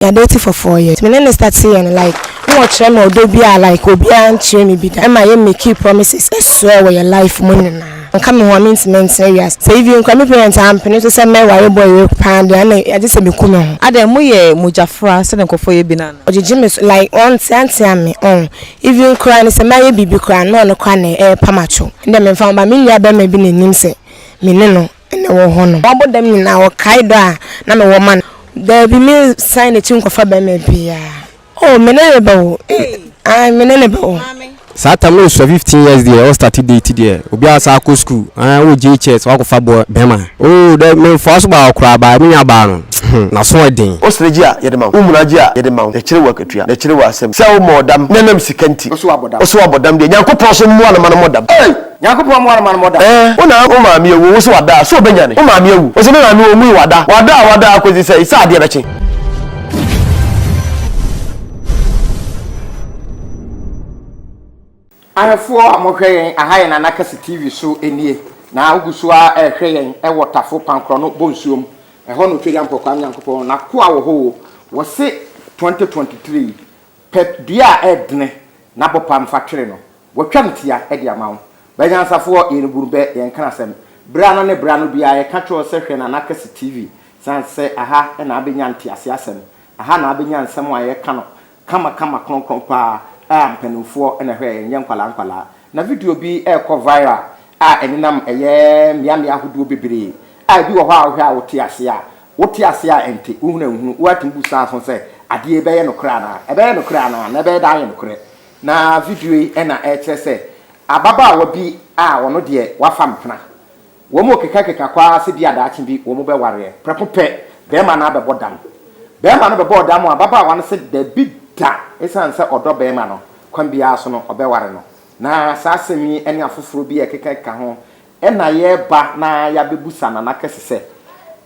Yɛadate for 4 years. Me ne no start yɛ no, like na ɔkyerɛ me ɔdɔ bi a like obiara nkyerɛ me bi da. Ɛma yɛ make promises, ɛswear wɔ yɛ life mu nyinaa. Nka me ho a mentumi ntena wiase. Sɛ even nkora me parents ampene so sɛ mɛware boy wei paa deɛ, ana agye sɛ meku me ho. Adɛn, moyɛ mogyafra sɛdeɛ nkurɔfoɔ yɛ bi no ana? Ɔgyegye me so, like ɔnteantea me ɔn. Even koraa no, sɛ mayɛ biribi koraa na ɔno koraa na ɛɛpa m'atwo. Ndɛ memfa ho ba me nua bɛrima bi n'anim sɛ me ne no ɛna ɛwɔ hɔ no. Wabɔ dam nyinaa ɔkae dɔ a na mewɔ ma no. Daabi, me san n'akyi nkɔfa bɛrima biara. Oh, me ne ne bɛwo. Ah, me ne ne bɛwo. Saa tam no osua 15 years deɛ, ɔstart date deɛ, obiara saa akɔ school ɛn wɔ JHS wakɔfa bɔ bɛrima oo dɛ memfoa so baa koraa baa me nua baa no naso ɛden. Wosere gye a, yɛde ma wo. Womuna gye a, yɛde ma wo. Yɛkyerɛ wo akatua na yɛkyerɛ wo asɛm sɛ woma ɔdam na ɛnam sika nti. Wo so wabɔ dam. Wo so wabɔ dam deɛ, Nyankopɔn so mmoa no ma no mmɔ dam. Ei! Nyankopɔn mmoa no ma no mmɔ dam. Ɛɛ, wo na wo maame awu, wo so wada a, so ɔbɛnyane? Wo maame awu, wo se me maame ɔnwui, wada. Wada a wada akɔsi sɛ, sɛ adeɛ bɛkye. Ahwɛfoɔ a mohwɛ yɛn aha yɛn Nana Kɛse TV so nie, na wogu so ara rehwɛ yɛn wɔ Tafo Pankorɔno Bonsuom. Ɛhɔ na Otwedeampɔ Kwame Nyankopɔn n'akoa wɔ hɔ o. Wɔse 2023 yi, pɛ dua a ɛredene na bɔ pam fa twere no. Wɔatwa no tia de ama wo. Bɛnyansafoɔ, yɛn buru bɛ, yɛn ka asɛm. Berɛ ano ne berɛ ano biara yɛka kyerɛ wo sɛ hwɛ Nana Kɛse TV, sane sɛ aha na abɛnya ntease asɛm. Aha na abɛnya nsɛm a yɛka no kama kama kronkron paa a mpanimfoɔ na ɛhwɛ yɛn, nyɛ nkwadaa nkwadaa. Na video bi rekɔ viral a ɛnenam ɛyɛ mmeammea ahodoɔ bebree a ebi wɔ hɔ a wohwɛ a wote aseɛ a, wote aseɛ a ɛnte, wohunu a nhunu, woatumi bu saa ho sɛ adeɛ yi bɛyɛ nokorɛ anaa? Ɛbɛyɛ nokorɛ anaa? Na ɛbɛyɛ daa ayɛ nokorɛ. Na video yi na ɛrekyerɛ sɛ ababaawa bi a ɔno deɛ wafa mpena. Wɔrekekakeka kɔ ara sɛ bi a daakye bi wɔbɛwareɛ. Prɛko pɛ, barima no abɛbɔ dam. Barima no bɛbɔɔ dam a, ababaawa no se dabi da, ɛsiane sɛ ɔdɔ barima no, kwan biara so no ɔbɛware no. Na saa asɛm yi ne afoforɔ bi a ɛkekakeka ho na yɛreba na yɛabɛbusa Nana Kɛse sɛ,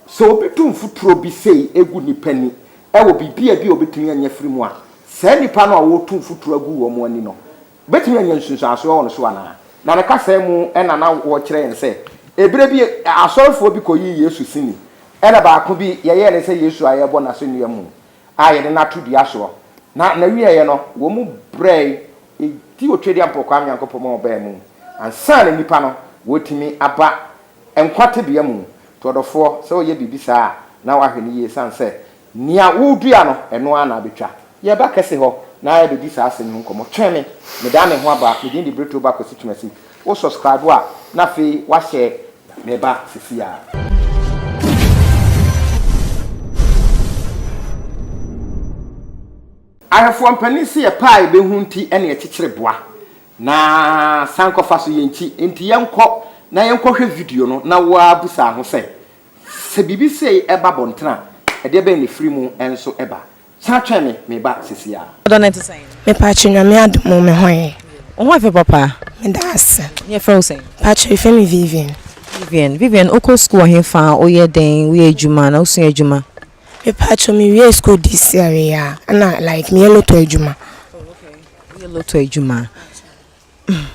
sɛ obi tu mfuturo bi sei gu nnipa ani wɔ biribi a bi a ɔbɛtumi anya afiri mu a, saa nnipa no a wɔretu mfuturo agu wɔn ani no bɛtumi anya nsunsuansoɔ wɔ no so anaa? Na ne kasa mu na na wɔkyerɛ yɛn sɛ, ɛberɛ bi asɔrefoɔ bi kɔyii Yesu sini, ɛna baako bi yɛyɛɛ no sɛ Yesu a yɛrebɔ no asɛnnua mu a yɛde no ato dua soɔ, na n'awieeɛ no wɔn mu brɛe di Otwedeampɔw Kwame Nyankopɔn ma ɔbaa mu ansa na nnipa no wɔretumi aba nkwa tebea mu. Nti ɔdɔfoɔ, sɛ woyɛ biribi saa a, na woahwɛ no yie ɛsiane sɛ nea woredua no, ɛno ara na abɛtwa. Yɛreba kɛse hɔ na yɛabɛdi saa asɛm yi ho nkɔmmɔ. Twɛn me, medaa me ho aba. Me din de Britto Ba Kwasi Twumasi. Wo subscribe a, na afei woahyɛ meba sisi ara. Ahwɛfoɔ mpanin se yɛpɛ a yɛbɛhu nti na yɛkyekyere boa na san kɔfa so yɛn nkyi nti yɛnkɔ na yɛnkɔhwɛ video no na wo ara busa ho sɛ, sɛ biribi sei ba abɔntene a ɛdeɛ bɛn na ɛfiri mu nso ba? San twɛn me, meba seesei ara. Ɔdɔ no te sɛn? Mepatwo, Nyame adom o, me ho ye. Wo ho yɛ fɛ papa. Meda ase. Ne yɛfrɛ wo sɛn? Patwo, yɛfrɛ me Vivian. Vivian, Vivian, wokɔ sukuu wɔ hefa? Woyɛ dɛn? Woyɛ adwuma anaa wosua adwuma? Mepatwo, me wiee school this year yi a, ɛna like meyɛ lotto adwuma. Oh okay, woyɛ lotto adwuma.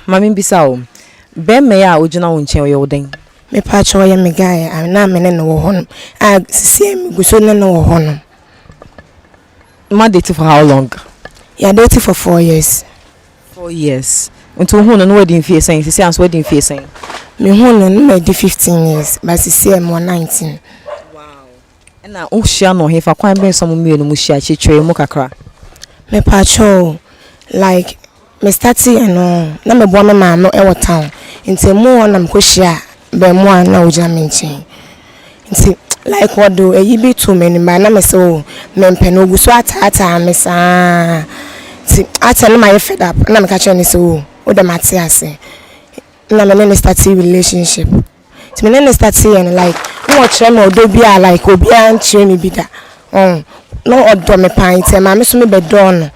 Ma membisa wo, bɛrima yi a ogyina wo nkyɛn ɔyɛ wo dɛn? Mepatwo, ɔyɛ me guy a na me ne no wɔ hɔ nom a sisi megu so ne no wɔ hɔ nom. Mo adate for how long? Yɛadate for 4 years. 4 years. Nti wohuu no no wadi mfie sɛn? Sisi a nso wadi mfie sɛn? Mehuu no no madi 15 years, but sisi a mewɔ 19. Wow. Ɛna wohyia no hefa, kwan bɛn so mo mmienu mo hyia? Kyerɛkyerɛ mu kakra. Mepatwo, like me start yɛ no na meboa me maame wɔ town, nti emu hɔ na mekɔhyia bɛɛmoa na ogyina me nkyɛn, nti like wɔde ayi bi to m'anim ba na mesɛ o mempɛ no, ogu so ataataa me saa, nti akyɛ no mayɛ fed up na meka kyerɛ no sɛ o wode mate ase, na me ne no start relationship. Nti me ne no start yɛ no, like na ɔkyerɛ me ɔdɔ bi a like obiara nkyerɛ me bi da ɔn. Na ɔdɔ me paa, nti ɛma me so me bɛdɔɔ no,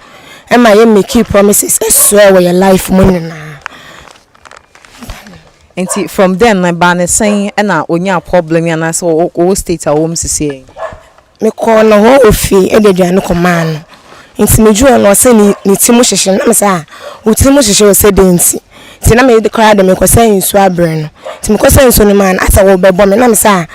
ɛma yɛ make promises, ɛswear wɔ yɛ life mu nyinaa. Nti from then no ɛbaa ne sɛn ɛna onyaa problem yi anaasɛ ɔwɔ state a ɔwɔ mu sisi yi? Mekɔɔ no hɔ wɔ fie de aduane kɔmaa no, nti meduru hɔ no ɔsɛ ne ti mu hyehye no, na mesɛ, "Ah, wo ti mu hyehye wo sɛ dɛn nti?" Nti na mede koraa de mekɔsɛ nsuo abrɛ no, nti mekɔsɛ nsuo no maa no asɛ wɔbɛbɔ me, na mesɛ, "Ah,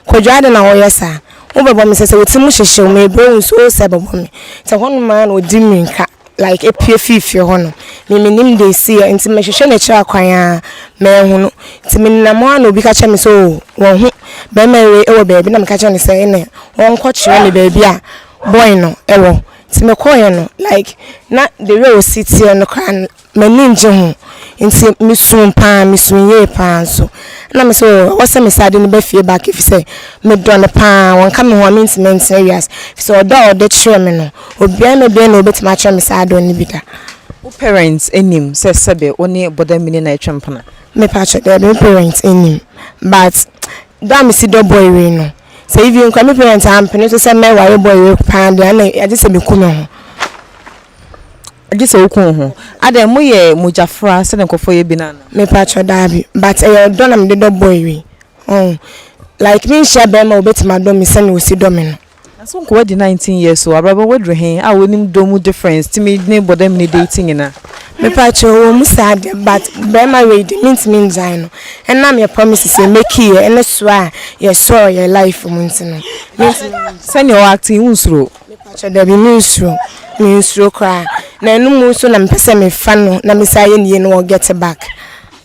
Kwadwo, adɛn na wɔyɛ saa?" Wobɛbɔ me sɛ sɛ wo ti mu hyehye wo mebrɛ wo nsuo sɛ bɛbɔ me. Nti ɛhɔnom ara na ɔdi mmirika like epue fii fie hɔ no. Me mennim deɛ ɛsiiɛ nti mehwehwɛ n'akyiri akwan ara manhu no. Nti menam hɔ ara na obi ka kyerɛɛ me sɛ oh wahu barima wei wɔ baabi na meka kyerɛɛ no sɛ ɛnneɛ ɔnkɔkyerɛ me baabi a boy no wɔ. Nti mekɔeɛ no like na the way ɔsi teɛ no koraa no m'ani nngye ho nti mesuu paa, mesuu yie paa nso. Ɛna mese oh ɛwɔ sɛ mesan de no ba fie back efisɛ medɔ no paa, ɔnka me ho a mentumi ntena wiase efisɛ ɔdɔ a ɔde kyerɛ me no obiara mma biara na ɔbɛtumi akyerɛ me saa dɔ no bi da. Wo parents nim sɛ sɛbe wo ne bɔdamini na ɛtwe mpena? Mepakyɛ daabi me parents nnim but dɔ a mesi dɔ boy wei no Sɛ even koraa me parents ampene so sɛ mɛware boy wei paa deɛ ana agye sɛ meku me ho. Agye sɛ woku wo ho. Adɛn moyɛ mogyafra sɛdeɛ nkurɔfoɔ yɛ bi no anaa? Mepakyɛw daabi but ɛyɛ ɔdɔ na mede dɔ boy wei ɔho like menhyia bɛɛma a obetumi adɔ me sɛnea osi dɔ me no. Na so nka wadi 19 years o, abrabɔ waduru he a wonim dɔ mu difference tumi ne bɔdamini date nyina? Mepakyɛw ɛwɔ mu saa deɛ but bɛɛma wei deɛ mentumi ngyae no ɛnam yɛ promises yɛ make yɛ ɛne soa a yɛ sɔɔ yɛ life mu nti no mentumi ngyae. Sɛnea ɔ acting yi wonsuro? Mepakyɛw dabi mensuro, mensuro koraa na ɛno mu nso na mepɛ sɛ mefa no na mesan yɛ no yie na wɔ get back.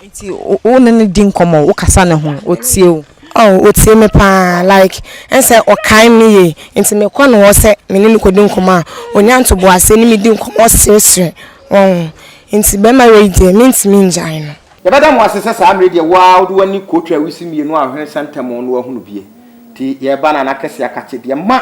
Nti wo ne no di nkɔmmɔ, wo kasa ne ho, ɔtie wo? Oh ɔtie me paa like ɛnsɛ ɔkae me yie nti mekɔ ne hɔ sɛ me ne no kɔdi nkɔmmɔ a ɔnya ntoboaseɛ ne me di nkɔmmɔ ɔseresere wahu nti bɛrima wei deɛ mentumi ngyae no. Yɛbɛda mo ase sɛ saa mmerɛ deɛ wo ara wode w'ani kotwa awisi mmienu a ɔhene sɛntɛm no wahunu bie nti yɛreba Nana Kɛse Akakye deɛ ma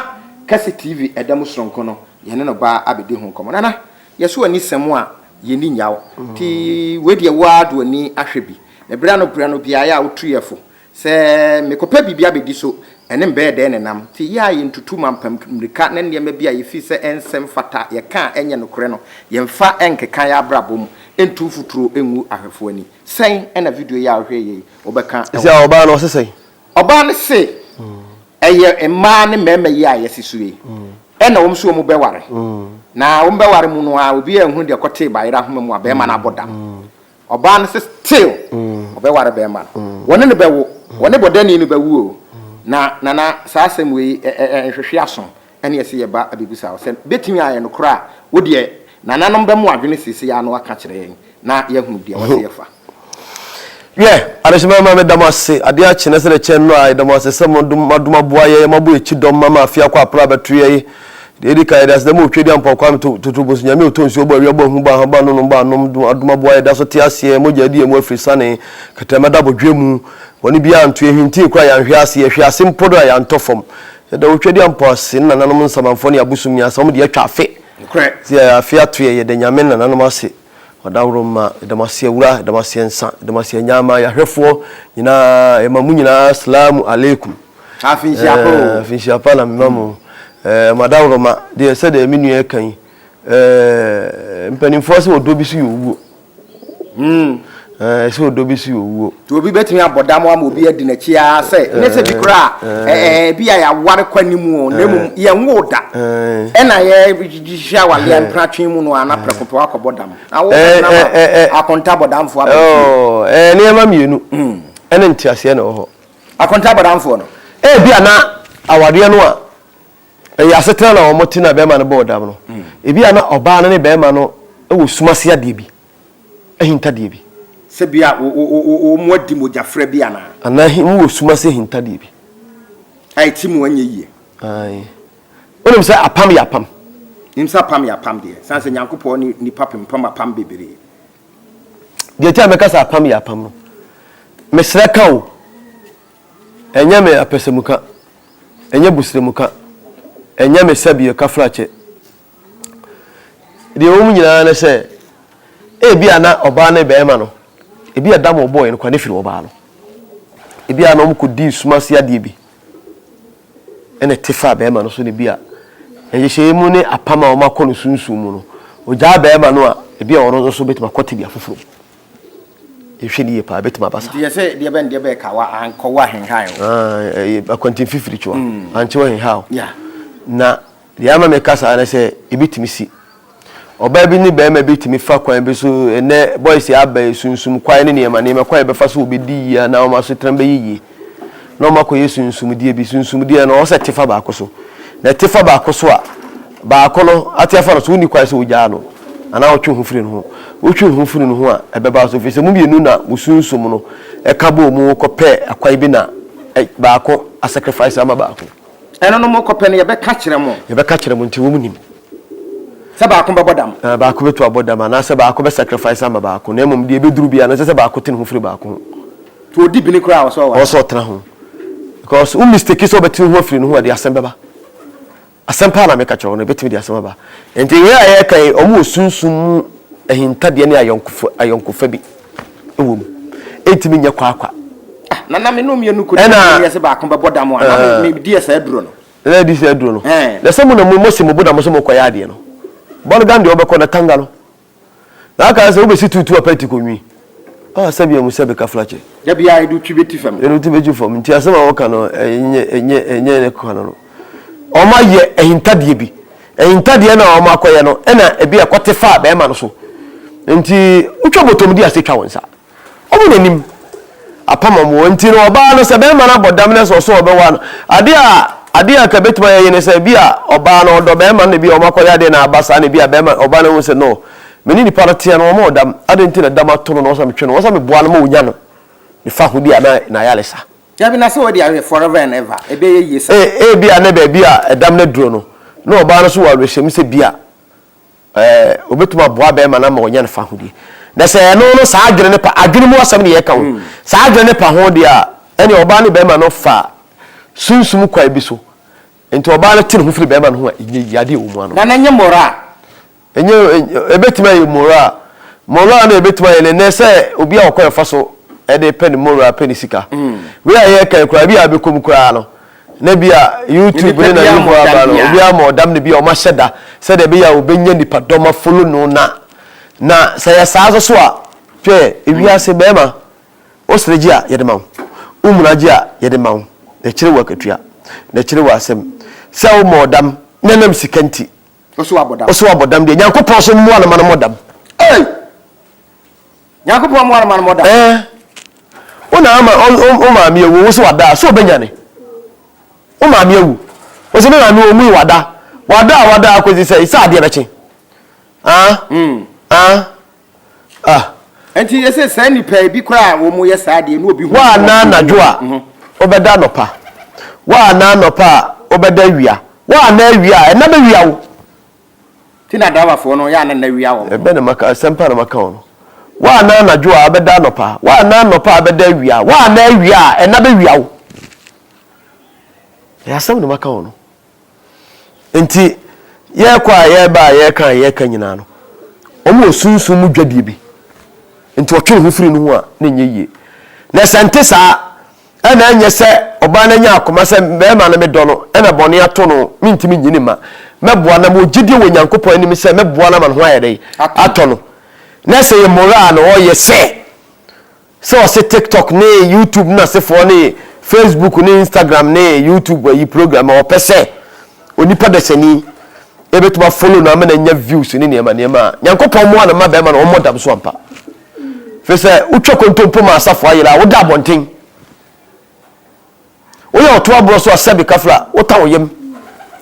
Kɛse TV ɛda mu soronko no yɛne no ba abɛdi ho nkɔmmɔ. Nana yɛso ani sɛm a yɛnni nnyaw nti wei deɛ wo ara de w'ani ahwɛ bi na berɛ ano berɛ ano biara yɛ a wotu yɛ fo sɛ mekɔpɛ biribi abɛdi so ɛne me bɛyɛ dɛn nenam nti yɛ a yɛntutu mampam mmirika ne nneɛma bi a yɛfii sɛ ɛnsɛ mfata yɛka a ɛnyɛ nokorɛ no yɛmfa nkeka yɛn abrabɔ mu ntu mfuturo ngu ahwɛfoɔ ani. Sɛn na video yi a wohwɛeɛ yi wobɛka wɔ Sɛ ɔbaa no ɔse sɛn? Ɔbaa no se ɛyɛ mmaa ne mmarima yi a yɛse so yi ɛna wɔn nso wɔn bɛware na wɔn bɛware mu no ara obiara nhunu deɛ ɛkɔtee bayerɛ ahoma mu a barima no abɔ dam. Ɔbaa no se still ɔbɛware barima no wɔne no bɛwo wɔne bɔdani no bɛwo o na nana saa asɛm wei nhwehwe aso ɛne ɛse yɛba abɛbisa wo sɛ bɛtumi ayɛ nokorɛ a wo deɛ nananom bɛmo adwene seesei ara na waka kyerɛ yɛn na yɛahunu deɛ wɔse yɛfa. Wiɛ, adehyema mma meda mo ase, adeɛ akye na sɛdeɛ kyɛn no a, yɛda mo ase sɛ moadom aboa yɛn, moabɔ yɛn kyidɔm ma afe akɔ apere abɛto yɛn. Deɛ ɛdi kan, yɛde aseda ma Otwedeampɔn Kwame Totobosu, Nyame a ɔtɔ nsuo bɔ awia bɔ ahum bɔ ahaban nonom bɔ anom dom adom aboa yɛda so te aseɛ, mogya adi yɛn mu afiri sane, kɛtrɛma da bɔdweɛ mu, bɔne biara anto yɛn, hwintii koraa yɛanhwe ase, yɛhwe ase mpo do a yɛantɔ fam. Yɛda Otwedeampɔn ase, ne nananom nsamanfoɔ ne abosom nyinaa sɛ wɔde atwa afe, sɛ afe ato yɛn, yɛda Nyame ne nananom ase. Ɔdawuroma, yɛda mo ase Awura, yɛda mo ase Nsa, yɛda mo ase Anyaama, yɛahwɛfoɔ nyinaa, yɛma mo nyinaa Salamu Alaikum. Afinhyia pa o. Afinhyia pa na mema mo. Mo adawuroma deɛ sɛdeɛ me nua ɛka yi, mpanimfoɔ sɛ ɔdɔ bi so yɛ owuo. Sɛ ɔdɔ bi so yɛ owuo. Nti obi bɛtumi abɔ dam ama obi adi n'akyi ara sɛ, nyɛ sɛ bi koraa a, ebi a yɛaware kɔ anim o, na mmom yɛnwoo da. Ɛna yɛhwehwɛ awareɛ mpenatwe mu no a, na prɛko pɛ woakɔbɔ dam. Na wo bɛtena ma akonta bɔdamfoɔ aba fie. Nneɛma mmienu ɛne nteaseɛ na ɛwɔ hɔ. Akonta bɔdamfoɔ no. Ebi a na awareɛ no a ɛyɛ asetena na wɔte na bɛrima no bɔɔ dam no, ebi a na ɔbaa no ne bɛrima no wɔ sum ase adeɛ bi. Ahintadeɛ bi. Sɛ bi a wɔn adi mogyafra bi anaa. Anaa wɔn wɔ sum ase ahintadeɛ bi. A ɛti mu ɛnyɛ yie. Ae. Wonim sɛ apam yɛ apam. Nim sɛ apam yɛ apam deɛ. Sane sɛ Nyankopɔn ne nipa pempam apam bebree. Deɛ nti a mɛka sɛ apam yɛ apam no, mesrɛ ka o, ɛnyɛ me apɛsɛmuka, ɛnyɛ busrɛmuka, ɛnyɛ me sɛbeɛ kafrakyɛ. Deɛ ɛwɔ mu nyinaa ne sɛ, ebia na ɔbaa ne barima no, ebia dam a ɔbɔeɛ no koraa ne firi ɔbaa no. Ebia na wɔkɔdii sum ase adeɛ bi ɛna ɛte faa barima no so na ebia nhyehyɛeɛ mu ne apam a wɔakɔ no sunsum mu no, ɔgyaa barima no a, ebia ɔno nso bɛtumi akɔ tebea foforɔ mu. Yɛhwɛ no yie paa, ɛbɛtumi aba saa. Nti yɛsɛ deɛ bɛn deɛ bɛɛ kawa ankɔwɔ ahenhae o. Ah, akwantemfifiri kyewa, ankyewa ahenhae o. Na Deɛ ama meka saa ne sɛ, ebi tumi si. Ɔbaa bi ne barima bi tumi fa kwan bi so, ɛnnɛ boys yi aba yi, sunsum kwan ne nneɛma nneɛma, kwan a yɛbɛfa so wɔbɛdi yie anaa wɔn asetena bɛyɛ yie. na wɔn akɔyɛ sunsumdeɛ bi. Sunsumdeɛ no, ɔwɔ sɛ ɛte fa baako so. Na ɛte fa baako so a, baako no ate afa no so, wonni kwan sɛ wogyaa no anaa wotwe wo ho firi ne ho. Wotwe wo ho firi ne ho a, ɛbɛba so, ɛfiri sɛ mo mmienu na mo sunsum no ɛka bɔɔ mu kɔpɛɛ akwan bi na baako asacrifice ama baako. Ɛno no mokɔpɛ no, yɛbɛka kyerɛ mo. Yɛbɛka kyerɛ mo, nti wɔn nim. Sɛ baako bɛbɔ dam. Ɛɛ, baako bɛtu abɔ dam, anaasɛ baako bɛ sacrifice ama baako, na mmom deɛ ɛbɛduru biara no, ɛnsɛ sɛ baako te ne ho firi baako ho. Nti ɔdi bini koraa a, ɔsɛ ɔware. Ɔwɔ sɛ ɔtena ho. Because wo mistake sɛ wobɛte wo ho afiri ne ho a, ɛde asɛm bɛba. Asɛm paa na meka kyerɛ wo no, ɛbɛtumi de asɛm aba. Nti wei a yɛreka yi, wɔn wɔ sunsum mu ahintadeɛ ne ayɔnkofa, ayɔnkofa bi wɔ mu. Ɛntumi nyɛ kwaakwa. Ah, Nana me ne mmienu kɔdi Ɛna- yɛ sɛ baako bɛbɔ dam a, na me medi saa aduro no. Na adi saa aduro no. Na sɛ mo na mo mo se mo bo na mo sɛ mo kɔyɛ adeɛ no. Bɔlgam deɛ wobɛkɔ na tanga no. Na aka sɛ wobɛsi tuutu apɛ ti kɔnwi. Ah, sɛbi amu sɛbi kaflakyɛ. Da biara yɛde twi bɛti fam. Yɛde twi bɛti fam. Nti asɛm a wɔka no ɛnyɛ ɛnyɛ ɛnyɛ ne kwan no. Wɔn ayɛ ahintadeɛ bi. Ahintadeɛ no a wɔn akɔyɛ no ɛna ebi ɛkɔte faa bɛrima no so. Nti wotwa bɔtɔm di ase twa wo nsa. Wɔn na nim apam wɔn wɔ nti no ɔbaa no sɛ bɛrima no abɔ dam na sɛ ɔsɛ ɔbɛwa no adeɛ a adeɛ a nka bɛtumi ayɛ yie ne sɛ ebi a ɔbaa no ɔdɔ bɛrima no na ebi a wɔn akɔyɛ adeɛ na aba saa na ebi a bɛrima ɔbaa no hu sɛ no me ne nipa no teɛ no wɔn ɔdam adeɛ nti na dam ato no na ɔsɛ metwe no ɔsɛ meboa no ma ɔnya no ne fa ho bi a na na ayaresa. Dabi na sɛ wɔde ayɛ forever and ever ɛbɛyɛ yie saa. E ebi a na baabi a ɛdam no aduro no na ɔbaa no so wɔ awerɛhyɛmu sɛ bi a Ɛɛ, obetumi aboa bɛrima no ama wanya ne fahodie. Na sɛ ɛno no, saa adwene no pa, adwene mu asɛm na yɛreka o, saa adwene no pa ho deɛ a, ɛnneɛ ɔbaa ne bɛrima no fa sunsum kwan bi so. Nti ɔbaa no te ne ho firi bɛrima no ho a, ɛnyɛ yie, adeɛ ɛwɔ mu ano. Na na ɛnyɛ moral. Ɛnyɛ, ɛbɛtumi ayɛ moral. Moral no ɛbɛtumi ayɛ no nnɛ sɛ obi a ɔkwan fa so de pɛ ne moral, pɛ ne sika. Wei a yɛreka yi koraa, ebi a bɛkɔ mu koraa no, na bi a YouTube ne na youtube aba no obi ama ɔdam no bi a ɔma hyɛ da sɛdeɛ ɛbɛyɛ a obɛnya nipa dɔm afolo no na na sɛ yɛ saa nso so a hwɛ ewiase bɛrima wosere gye a yɛde ma wo womuna gye a yɛde ma wo na kyerɛ wɔ akatua na kyerɛ wɔ asɛm sɛ woma ɔdam na nam sika nti wosɛ wabɔ dam deɛ Nyankopɔn so mmoa no ma no mmɔ dam. Hey! Nyankopɔn mmoa no ma no mmɔ dam. Ɛɛ. Wo na ama wo maame awu, wo sɛ wada a, so ɔbɛnyane? Wo maame awu. Wo sɛ me maame ɔwui wada. Wada a wada akɔsi sɛ sɛ adeɛ bɛkye. Ah? Mm. Ah? Ah. Nti yɛ sɛ saa nnipa ebi koraa a wɔn yɛ saa adeɛ na obi hu. Woanna anadwo a, mhm. wobɛda anɔpa. Woanna anɔpa a, wobɛda awia. Woanna awia a, ɛna bɛwia wo. Ti na driverfoɔ no yɛ a na nna wia wɔn. Ɛbɛ na maka asɛm pa na maka wɔn. Woanna anadwo a abɛda anɔpa, woanna anɔpa a abɛda awia, woanna awia a ɛna bɛwia wo. Ɛyɛ asɛm na maka wɔn no. Nti yɛkɔ a yɛba a yɛka a yɛka nyinaa no, wɔn wɔ sunsum mu dwadie bi. Nti ɔtwe ne ho firi no ho a na ɛnyɛ yie. Na sɛ nte saa Ɛna ɛnyɛ sɛ ɔbaa no anya akoma sɛ barima no medɔ no ɛna bɔne ato no mentumi nyi no mma. Mɛboa na mewɔ gyidie wɔ Nyankopɔn anim sɛ mɛboa no ama ne ho ayɛ dɛn? Atɔ no. Na sɛ yɛ moraa na ɔyɛ sɛ sɛ ɔse TikTok ne YouTube no asefoɔ ne Facebook ne Instagram ne YouTube ayi program a ɔpɛ sɛ onipa dasani ɛbɛtumi afollow no ama no anya views ne nneɛma nneɛma a Nyankopɔn mmoa no mma bɛrima no ɔmmɔ dam so ampa. Firi sɛ wotwa kontompo ma asafo ayera a, woda abɔnten. Woyɛ ɔto aborɔ so a sɛbe kafra, wota wo yam.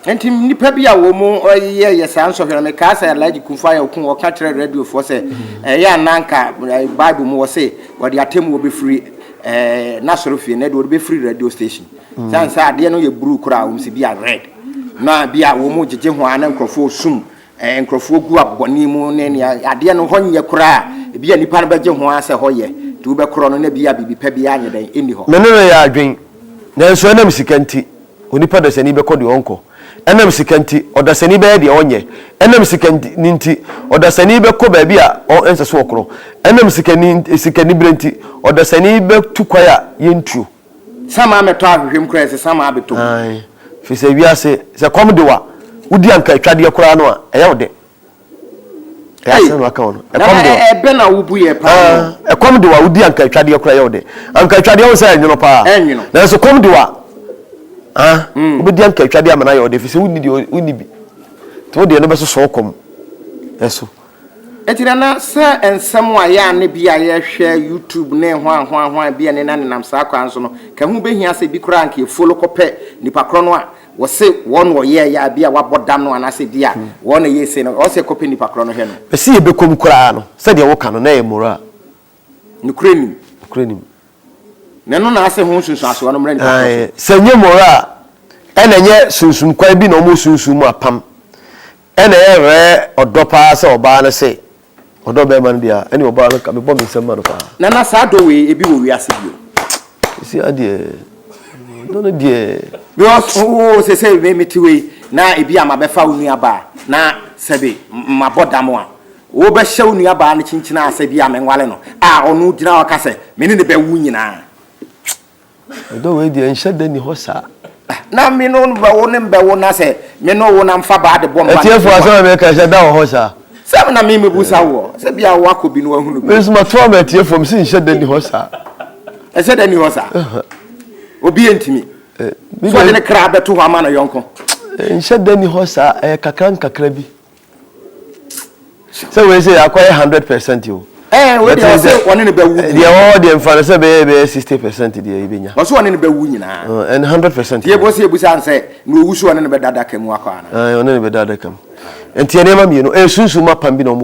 Nti nnipa bi a wɔn yɛ yɛ saa nsɔhwɛ no, mekaa sɛ Alhaji Kumfo ayɛ ɔko, ɔka kyerɛ radiofoɔ sɛ ɛyɛ a na anka Bible mu wɔse wɔde atemmuo bɛfiri n'asɔre fie na ɛde wɔde bɛfiri radio station. Sane sɛ adeɛ no yɛ blue koraa wɔn sɛ bi a red na bi a wɔn gyegye ho a na nkurɔfoɔ sum Nkurɔfoɔ gu abɔne mu ne nea adeɛ no hɔ nyɛ koraa a, ebia nnipa no bɛgye ho ara sɛ hɔ yɛ, nti wobɛkorɔ no na ebia biribi pa biara nyɛ dɛn, ɛnni hɔ. Me ne no yɛ adwen, nanso ɛnam sika nti, onipa dasani bɛkɔ deɛ ɔnkɔ. Ɛnam sika nti, ɔdasani bɛyɛ deɛ ɔnyɛ. Ɛnam sika nti, ɔdasani bɛkɔ baabi a ɛnsɛ sɛ ɔkorɔ. Ɛnam sikaniberɛ nti, ɔdasani bɛtu kwan a yɛntuo. Sama mɛtɔ ahwehwɛ mu koraa ɛsɛ sama abɛtɔ mu. Ae, firi sɛ wiase, sɛ kɔm de wo a, wodi anka atwadeɛ koraa no a, ɛyɛ wo dɛ. Ɛyɛ asɛm na waka wɔ no. Ɛkɔm de wo. Ɛbɛ na wobu yɛ paa no. Ɛkɔm de wo a, wodi anka atwadeɛ koraa ɛyɛ wo dɛ. Anka atwadeɛ wo sɛ ɛnwono paa. Ɛnwono. Nanso kɔm de wo a, ah, wobɛdi anka atwadeɛ ama no ayɛ wo dɛ, firi sɛ wonni deɛ wonni bi. Nti wo deɛ no bɛsosɔ wo kɔm ɛso. Enti Nana, sɛ nsɛm a yɛ a ne bi a yɛhwɛ YouTube ne hwan hwan hwan bi a ne nenam saa kwan so no, ka ho bɛhia sɛ bi koraa anka yɛ follow kɔpɛ nipa korɔ no a wɔse wɔn na wɔyɛɛyɛ a bi a wabɔ dam no anaasɛ bi a wɔn na ɛyɛɛ sei no, ɛwɔ sɛ yɛkɔpɛ nipa korɔ no hwɛ no. Mese yɛbɛkɔ mu koraa no, sɛdeɛ woka no, na ɛyɛ moral. Nokorɛ nim. Nokorɛ nim. Na ɛno na ase ho nsunsuansoɔ no mmra nipa korɔ so. Sɛ ɛnyɛ moral a, ɛna ɛnyɛ sunsum kwan bi na wɔn sunsum mu apam. Ɛna ɛyɛ rare ɔdɔ paa sɛ ɔbaa no se ɔdɔ bɛɛma no deɛ a, ɛne ɔbaa no ka mebɔ me nsam ma no paa. Nana saa dɔ wei ebi wɔ wiase bio? Sisi adeɛ dɔ no deɛ. Because wo sese me mete wei na ebi a mabɛfa wo nua baa na sɛbe mabɔ dam a wobɛhyɛ wo nua baa no kyinkyin a sɛ bi a menwale no a ɔno gyina hɔ ka sɛ me ne no bɛwo nyinaa. Ɔdɔ wei deɛ nhyɛ da nni hɔ saa. Na me no bɛwo ne mbɛwo na sɛ me no wo na mfa baa de bɔ mpa. Atiefo asɛm a meka nhyɛ da wɔ hɔ saa. Sɛ na me mebusa woɔ sɛ bia woakɔ bi na wahunu bi. Me nso mato ama atiefoɔ mese nhyɛ da nni hɔ saa. Ɛhyɛ da nni hɔ saa. Obi ntumi. So ɔde ne kra bɛto hɔ ama no yɔnko. Nhyɛ da nni hɔ saa ɛyɛ kakra nkakra bi. Sɛ wei sɛ akɔyɛ 100% o. Ɛɛ wei deɛ ɔsɛ ɔne ne bɛwu. Deɛ ɛwɔ hɔ deɛ nfa no sɛ bɛyɛ bɛyɛ 60% deɛ yɛbɛnya. Ɔsɛ ɔne ne bɛwu nyinaa. Ɛn 100%. Deɛ ɛbɔ sɛ ebusa nsɛ na owu so ɔne ne bɛda adaka mu akɔ ana. Ɛɛ ɔne ne bɛda adaka mu. Nti nneɛma mmienu ɛyɛ sunsum apam bi na wɔn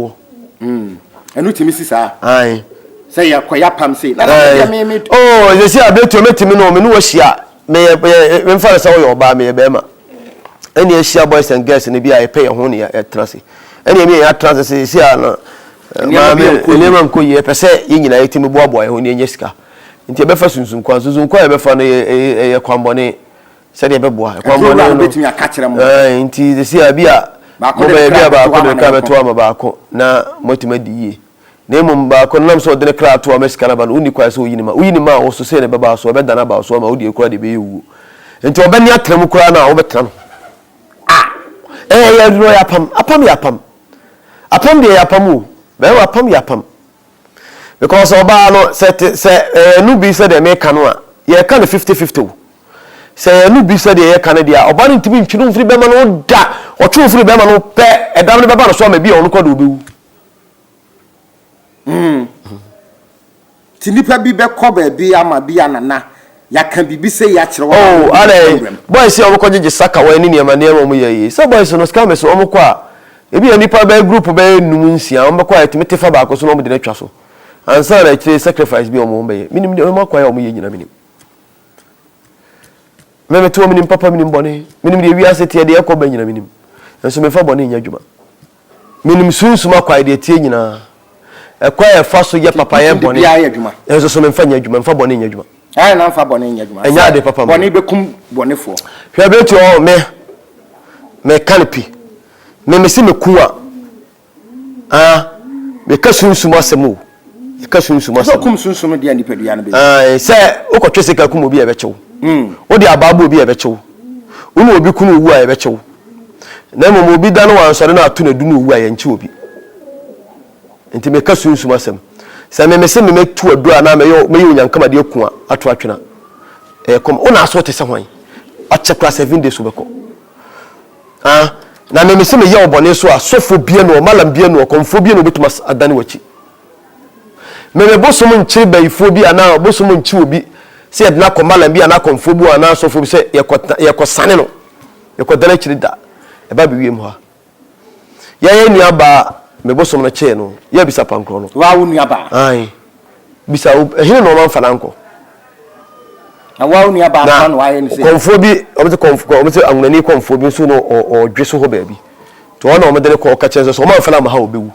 wɔ. Ɛno tumi si saa. Ayi. Sɛ yɛ kɔ yɛ apam sei. Na na deɛ mi mi. Oo sɛ si abetu mɛtumi no me ne wɔ hyia meyɛ meyɛ mfa no sɛ woyɛ ɔbaa meyɛ bɛrima. Ɛne ahyia boys and girls no bi a yɛpɛ yɛn ho ne yɛtena ase. Ɛne ɛmi yɛn atena ase sɛ sɛ a no maame nneɛma nkɔ yie yɛpɛ sɛ yɛn nyinaa yɛtumi boaboa yɛn ho ne yɛnya sika. Nti yɛbɛfa sunsum kwan. Sunsum kwan a yɛbɛfa no yɛ ɛyɛ kwanbɔne sɛdeɛ ɛbɛboa. Kwanbɔne no bɛtumi aka kyerɛ mo. Nti sɛ a bi a mobɛyɛ bi a baako de kra bɛto ama baako na moatumi adi yie. Na mmom baako no nam sɛ ɔde ne kra ato ama sika no aba no, wonni kwan sɛ woyi no ma. Woyi no ma a, wo so sei na ɛbɛba wo so, ɛbɛdane aba wo so ama wo deɛ koraa deɛ ɛbɛyɛ wuo. Nti ɔbɛne atena mu koraa no a, wobɛtena no. Ah! Ɛyɛ yɛ aduro yɛ apam. Apam yɛ apam. Apam deɛ yɛ apam o. Bɛrima apam yɛ apam. Because ɔbaa no, sɛ te, sɛ ɛyɛ no bi sɛ deɛ meka no a, yɛka no 50-50 o. Sɛ ɛyɛ no bi sɛ deɛ yɛka no deɛ a, ɔbaa no ntumi ntwe no mfiri bɛrima no ho da. Ɔtwe wo firi bɛrima no ho pɛ, ɛdam no bɛba no so ama bi a ɔno koraa deɛ ɔbɛwu. Mm. Ti nipa bi bɛkɔ baabi ama bi a nana yɛaka biribi sɛ yi akyerɛ wɔn. Oh, adɛ boys yi a wɔkɔ gyegye saka wɔn ne nneɛma nneɛma wɔn yɛ yi sɛ boys no scammers wɔn kɔ a ebi yɛ nipa bɛyɛ group bɛyɛ num nsia wɔn bɛkɔ a yɛtumi te fa baako so na wɔn de no atwa so ansa na akyire sacrifice bi a wɔn bɛyɛ minim deɛ wɔn akɔ a wɔn yɛ nyina minim mɛmɛ te wɔn minim papa minim bɔne minim deɛ wiase teɛ deɛ ɛkɔ bɛ nyina minim nso mefa bɔne nyɛ adwuma. Menim sunsum akwan deɛ ɛteɛ nyinaa. Ɛkwan a ɛfa so yɛ papa yɛ bɔne. Nso so memfa nyɛ adwuma, memfa bɔne nyɛ adwuma. Ɛyɛ na mfa bɔne nyɛ adwuma. Ɛnyɛ ade papa ma. Bɔne bɛkum bɔnefoɔ. Hwɛ bɛti ɔ me meka no pi. Me mese meku a ah meka sunsum asɛm o. Yɛka sunsum asɛm. Sɛ okum sunsum deɛ nipadua no bɛyi. Ae, sɛ wokɔtwe sika kum obi a ɛbɛkye wo. Mm. Wode abaa bɔ obi a ɛbɛkye wo. Wo ne obi kunu owu a ɛbɛkye wo. Na mmom obi da no wansɔre na ato no adu no owu a yɛnkye obi. Nti meka sunsum asɛm. Sɛ me mese me mɛtu aduro anaa mɛyɛ mɛyɛ onyankama de aku a ato atwena. Ɛyɛ kɔm. Wo na aso te sɛ hwan? Akyɛ koraa seven days wobɛkɔ. Ah, na me mese meyɛ wo bɔne so a sɔfoɔ bia no malam bia no ɔkɔmfoɔ bia no obɛtumi adane w'akyi. Me me bosom nkyere bayifoɔ bi anaa bosom nkye obi sɛ yɛde no akɔ malam bi anaa akɔmfoɔ bi anaa asɔfoɔ bi sɛ yɛkɔ yɛkɔsane no yɛkɔdane akyiri da ɛba bɛwie mu ha yɛyɛ nua baa me bosom no kyee no yɛ bisa pankorɔ no waa wo nua baa ae bisa ɛhene na ɔma mfa no ankɔ na waa wo nua baa na na wayɛ no sɛ kɔmfoɔ bi wɔn sɛ kɔmfoɔ wɔn sɛ anwonani kɔmfoɔ bi nso no ɔdwe so hɔ baabi nti wɔn na wɔn de no kɔ ɔka kyerɛ sɛ wɔn amfa no ama ha ɔbɛwu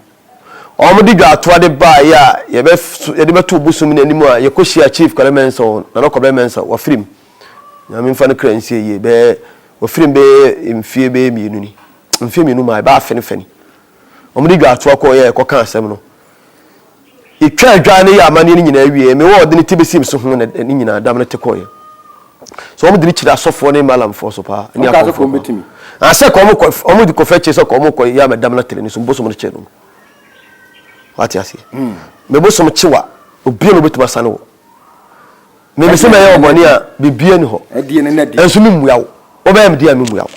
Wɔde dwatoa de baeɛ a yɛde bɛtoo bosom no anim a yɛkɔhyiaa Chief Kwame Mensah wɔ Nana Kwabena Mensah wafirim Nyame mfa ne kra nsie yie bɛyɛ wafirim bɛyɛ mfie bɛyɛ mmienu ni mfie mmienu maa ɛbaa afe ne fɛ ni wɔde dwatoa kɔɔ yɛ ɛkɔka asɛm no yɛtwa adwa no yɛ amanneɛ no nyinaa wie mewɔ ɔde ne ti bɛsi me so ho na ne nyinaa dam no te kɔeɛ So wɔn de no kyerɛ asɔfoɔ ne malamfoɔ so paa ne akɔmfoɔ paa. Asɛ kɔ wɔn kɔ wɔn de kɔfɛ kyerɛ sɛ kɔ wɔn kɔ yɛ amɛdam na tẹrɛ ne so bosom no kyerɛ no. Wate aseɛ. Hmm. Mɛ bosom kyewa obia na obetumi asane wɔ. Mɛ mɛ sɛ mɛyɛ ɔbɔne a bibia ni hɔ. Ɛnso mi mmua wo. Wobɛyɛ me deɛ a mi mmua wo.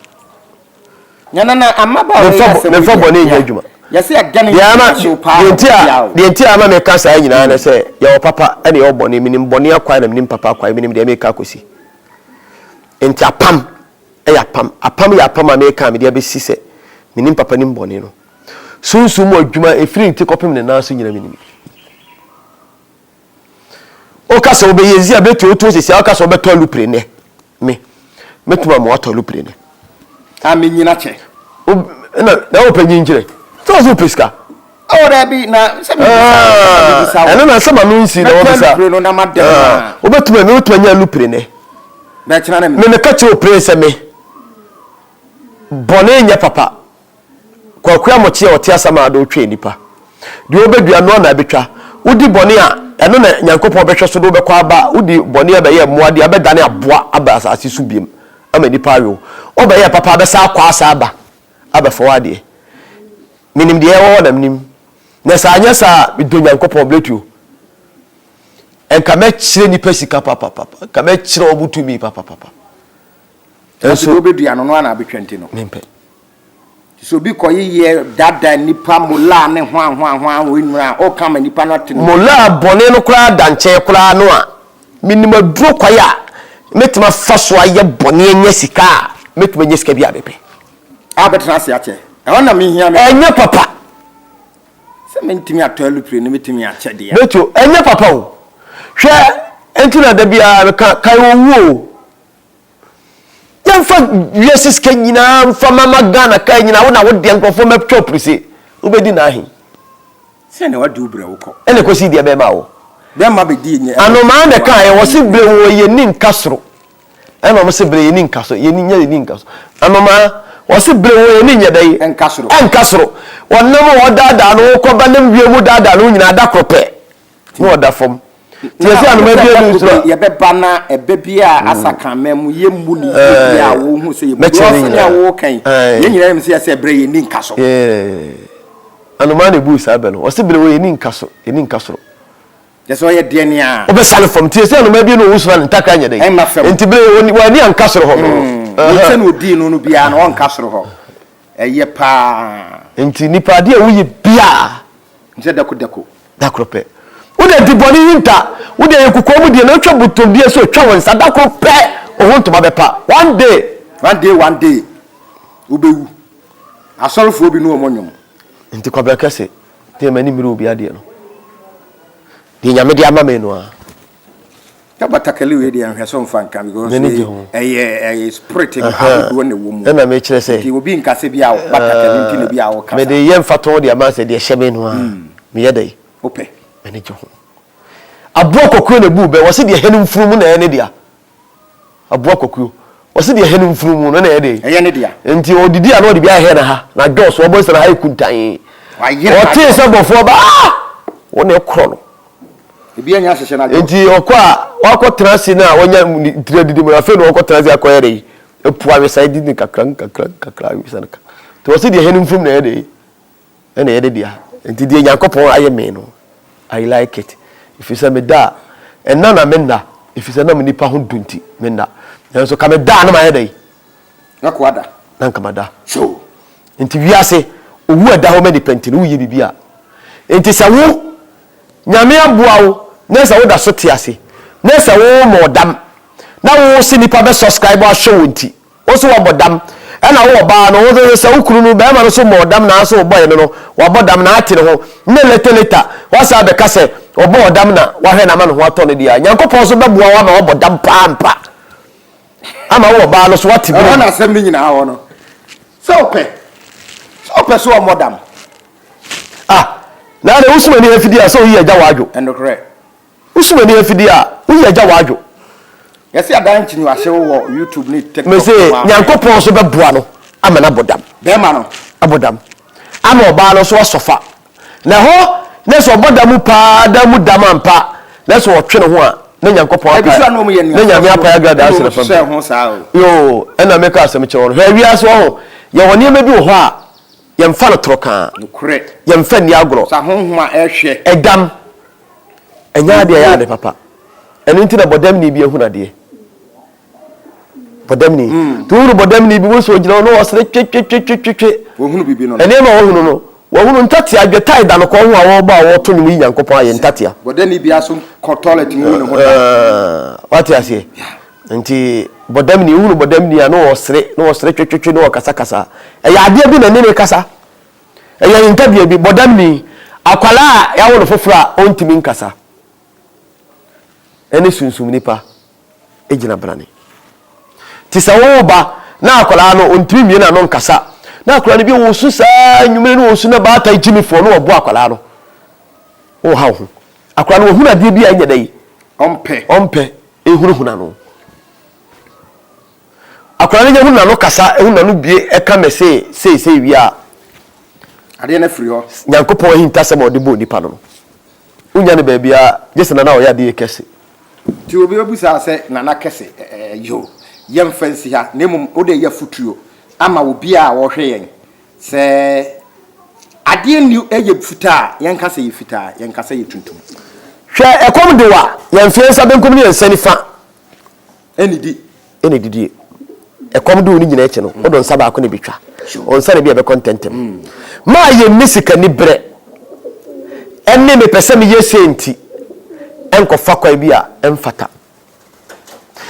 Mɛmfa bɔne nyɛ adwuma. Yɛsɛ yɛda ne Deɛ ama nhyew paa deɛ wɔ nti baabi a a o. deɛ nti a ama meka saa nyinaa ne sɛ yɛwɔ papa ɛna yɛwɔ bɔne. Menim bɔne akwan na menim papa akwan. Menim deɛ meka akɔsi. Nti apam yɛ apam. Apam yɛ apam a meka a mede abɛsi sɛ menim papa nim bɔne no. Sunsum mu adwuma ɛfiri ne ti kɔpem ne nan so nyina menim. Woka sɛ wobɛyɛ nzi a bɛtu wotu sisi a woka sɛ wobɛtɔ alupre nnɛ. Me mɛtumi ama woatɔ alupre nnɛ. A menyina kyɛ. Na na wopɛ nyinkyerɛ. Sɛ wo sɛ wopɛ sika. Oh dabi na sɛ mebisa wo. Ɛno na sɛ ma no nsi na wɔbisa. Mɛtɔ alupre no na madam a. Wobɛtumi me wobɛtumi anya alupre nnɛ. Bɛkyena na me. Me meka kyerɛ wo pren sɛ me bɔne nyɛ papa. Kwaku Amokyee a ɔte Asamado retwɛn nnipa. Deɛ wobɛdua no ara na ɛbɛtwa. Wodi bɔne a, ɛno na Nyankopɔn bɛhwɛ so de wo bɛkɔ aba. Wodi bɔne a bɛyɛ mmoa deɛ, abɛdane aboa aba asase so biom ama nnipa awe wo. Wobɛyɛ papa a, bɛsan akɔ asa aba abɛfa w'adeɛ. Menim deɛ ɛwɔ hɔ na menim. Na sɛ anyɛ saa a, medɔ Nyankopɔn, Bletuo. Nka mɛkyerɛ nnipa sika papapapa. Nka mɛkyerɛ wɔn tumi papapapa. Nanso deɛ wobɛdua no, no ara na abɛtwa nti no. Mempɛ. Te sɛ obi kɔyeyɛ daadaa nnipa molaa ne hwan hwan hwan wɔ nnuro a ɔka ma nnipa no ate no. Molaa bɔne no koraa da nkyɛn koraa no a, menim aduro kwan a mɛtumi afa so ayɛ bɔne anya sika a, mɛtumi anya sika bi a mepɛ. A bɛtena ase akyɛ. Ɛhɔ na mehia me. Ɛnyɛ papa. Sɛ mentumi atɔ alupre no mɛtumi akyɛ deɛ. Bɛtio, ɛnyɛ papa o. Hwɛ, enti na da biara meka, kae owuo o. Yɛmfa wiase sika nyinaa mfa mama Ghana kaa nyinaa wo na wo deɛ nkurɔfoɔ mɛtwa opirise wobɛdi na ahe. Sɛ na wadi wo brɛ wo kɔ. Ɛna ɛkɔsi deɛ bɛma wo. Bɛma bɛdi nyɛ. Anomaa na ɛka yɛ wɔse brɛ wɔ yɛ ni nka soro ɛna wɔn se brɛ yɛ ni nka so yɛ ni nyɛ yɛ ni nka so anomaa wɔse brɛ wɔ yɛ ni nyɛ dɛ ɛnka soro ɛnka soro wɔnam wɔdaadaa no wokɔ ba nam wie mu daadaa no nyinaa da koro pɛ na ɔda fam nti yɛsɛ anoma bi anu nsoro a. Yɛbɛba na ɛbɛ bi a asa kan mɛ mu yɛ mu ne yie bi a wɔhu sɛ yɛ mu Mɛkyerɛ ne sɛnea nyinaa. wɔka yi yɛn nyinaa yɛm sɛ yɛsɛ brɛ yɛn ni nka so. Anomaa na ebu saa bɛ no ɔsɛ brɛ wɔ yɛn ni nka so yɛn ni nka soro. Kyɛ sɛ ɔyɛ deɛ nea. Ɔbɛsane fam nti yɛsɛ anomaa bi na ɔwu soro a ne ntakra nyɛ dɛ. Ɛmma fam. Nti brɛ wɔn ani anka soro hɔ no. Wɔn sɛ na ɔdii no no biara no ɔnka soro hɔ ɛyɛ paa. Nti nipa adeɛ a woyɛ biara. Nkyɛ dako dako. Da koro pɛ. Wo deɛ di bɔne hinta. Wo deɛ yɛ kokoa mu deɛ na wotwa botomdeɛ so twa wo nsa. Da koro pɛ wo ho ntoma bɛpa. One day. One day one day wobɛwu. Asɔrefoɔ bi ne wɔn nnwom. Nti Kwabena Kɛse deɛ m'ani mmere obi adeɛ no. Deɛ Nyame de ama me no ara. Sɛ batakali wei deɛ nhwɛ so mfa nka because M'ani gye ho. ɛyɛ ɛyɛ spirit ahodoɔ na ɛwɔ mu. Ɛna mekyerɛ sɛ. Nti obi nka sɛ bi a batakali nti na bi a ɔka saa. Mede yɛ mfatoho de ama sɛ deɛ ɛhyɛ me no ara meyɛ dɛn? Wopɛ. M'ani gye ho. Aboa kwakuo na ɛbuu bɛ, wɔse deɛ ɛhɛ no mfunumu na ɛyɛ ne dea. Aboa kwakuo, wɔse deɛ ɛhɛ no mfunumu no na ɛyɛ dɛn? Ɛyɛ ne dea. Nti ɔdidi a na ɔde bi ahɛ na ha, na dɔɔso, ɔbɔ sɛ na ha yɛ kuntann. Wayere Ɔtee sɛ bɔfoɔ ba, ah! Wo na ɛkorɔ no. Ebi anya ahyehyɛ no adwo. Nti ɔkɔ a wakɔ tena ase no a wanya ne tiri adidi mu no afei na ɔkɔ tena ase akɔyɛ dɛ epu awesa edi ne kakra nkakra nkakra awesa no ka nti wɔsi deɛ hɛn mfum na ɛyɛ dɛ ɛna ɛyɛ de dea nti deɛ Nyankopɔn ayɛ me no I like it ɛfiri sɛ meda a ɛnna na menna ɛfiri sɛ nam nipa ho du nti menna nanso ka meda a na mayɛ dɛ Na ko ada. Na nka mada. So. Nti wiase owu a ɛda hɔ ma nipa nti no woyɛ biribi a nti sɛ wo Nyame aboa wo na sɛ woda so te ase na sɛ wo mɔ dam na wo se nipa bɛ subscribe ahwɛ wo nti wo so wabɔ dam ɛna wo ɔbaa no wo nso sɛ wo kunu no bɛrima no so mɔ dam na so wobɔɛ no no wabɔ dam na ate ne ho ne later later wasa abɛka sɛ ɔbɔɔ dam na wahwɛ no ama ne ho atɔ no deɛ a Nyankopɔn so bɛboa wo ama wabɔ dam paa mpa ama wo ɔbaa no so wate bi. Ɛhɔ na asɛm no nyinaa wɔ no sɛ wopɛ sɛ wopɛ so ɔmmɔ dam. Ah, na na wosum ani afidie a sɛ oyi agya w'adwo. Ɛnokorɛ. Wosum ani afidie a woyi agya w'adwo. Yɛsi adan nkyini wahyew wɔ YouTube ne TikTok. Mese Nyankopɔn nso bɛboa no ama no abɔ dam. Bɛrima no. Abɔ dam. Ama ɔbaa no nso asɔ fa. Na ɛhɔ na sɛ ɔbɔ da mu paa da mu dam ampa na sɛ ɔtwe ne ho a na Nyankopɔn apae na Nyame apae agradaa ase na fam. Yoo, ɛna meka asɛm kyerɛ wɔn. Hwɛ wiase wɔ ho, yɛwɔ nneɛma bi wɔ hɔ a yɛmfa no toro kaa. Yɛmfa nni agorɔ. Ɛdam, ɛnyɛ adeɛ ɛyɛ ade papa. Ɛno nti na bɔdamni bi ahunu adeɛ. Bɔdamni. Nti wohunu bɔdamni bi, wohu sɛ ɔgyina hɔ na ɔsere twetwetwetwetwe. Nneɛma a wahunu no. Wahunu ntatea, dwetae da no kɔn ho a wɔrebɔ a wɔreto nnwom yi Nyankopɔn ayɛ ntatea. Bɔdamni biara so nkɔ toilet ngu ne ho da. Wate aseɛ? Nti bɔdamni, wohunu bɔdamni a na ɔresere, na ɔresere twetwetwe na ɔkasakasa. Ɛyɛ adeɛ bi na ɛne ne kasa. Ɛyɛ ahintabea bi. Bɔdamni, akwadaa a yɛawo no foforɔ a ɔntumi nkasa, ɛne sunsum nipa gyina brane. Nti sɛ wowo ba na akwadaa no ɔntumi mmie n'ano nkasa, na akwadaa no bi ɔsu saa anwummere na ɔsu na baatan gyimifoɔ na ɔbo akwadaa no, woha wo ho. Akwadaa no ɔhunu adeɛ bi a ɛnyɛ dɛ yi, ɔmpɛ, ɔmpɛ, ɛhunahuna no. Akwadaa no nya hu n'ano kasa, hu n'ano bue, ɛka mɛ sei, sei, sei wie a. Adeɛ no afiri hɔ. Nyankopɔn ahintasɛm a ɔde bɔɔ nipa no no, wonnya no baabiara, gye sɛ Nana a ɔyɛ adeɛ yi kɛse. Nti obi bɛbusa sɛ, Nana kɛse, ɛɛ, yoo, yɛmfa nsi ha, na mmom wode yɛ afotuo ama obiara a ɔrehwɛ yɛn, sɛ adeɛ nni yɛ fitaa a, yɛnka sɛ yɛ fitaa, yɛnka sɛ yɛ tuntum. Hwɛ, ɛkɔm de wo a, yɛmfa yɛn nsa benkum ne yɛn nsa nifa. Ɛnnidi. Ɛna ɛdidie. Ɛkɔm de wo no nyina akyi no, wode nsa baako na ɛbɛtwa. Wo nsa na bi a ɛbɛkɔ ntɛntɛm. Maa yɛnni sikaniberɛ ɛne mepɛ sɛ meyɛ sei nti ɛnkɔfa kwan bi a ɛmfata.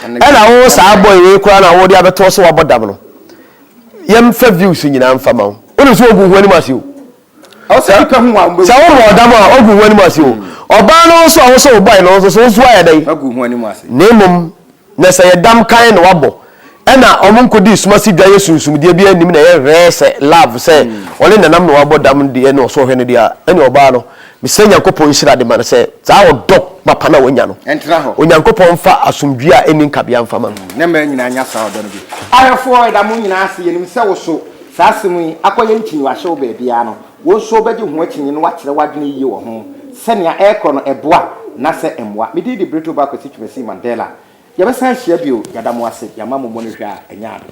Ɛna wo saa boy wei koraa na wode abɛtoɔ sɛ wabɔ dam no, yɛmfa views nyinaa mfa ma wo. Wonim sɛ wogu ho anim ase o. Sɛ wobɔ ɔdam a, wogu ho anim ase o. Ɔbaa no nso a wo sɛ wobɔe no nso so, wo nso woayɛ dɛn? Na mmom, na sɛ yɛ dam kann na wabɔ, ɛna ɔmo nkɔdii suma se dwa yɛ sunsumdeɛ biara nnim na ɛyɛ hwɛɛ sɛ love sɛ ɔne nanam na wabɔ dam deɛ na ɔsɔ hwɛ no deɛ a, ɛne ɔbaa no, mesrɛ Nyankopɔn nhyira de ma no sɛ saa ɔdɔ mapa no a wanya no, Onyankopɔn mfa asomdwie a ɛnni nkabea mfa ma no. Ne mmaa nyinaa nya saa ɔdɔ no bi. Ahwɛfoɔ, yɛda mo nyinaa ase. Yɛnim sɛ wo so saa asɛm yi akɔyɛ nkyinyiwahyɛ wɔ baabiara no, wo nso wobɛgye ho akyinnye na woakyerɛ w'adwene yiye wɔ ho. Sɛnea ɛrekɔ no, ɛboa anaasɛ ɛmmoa? Me din de Brito Ba Kwesi Twumasi Mandela. Yɛbɛsan ahyia bio. Yɛda mo ase. Yɛama mo mmɔ no hwɛ a, ɛnyɛ ade.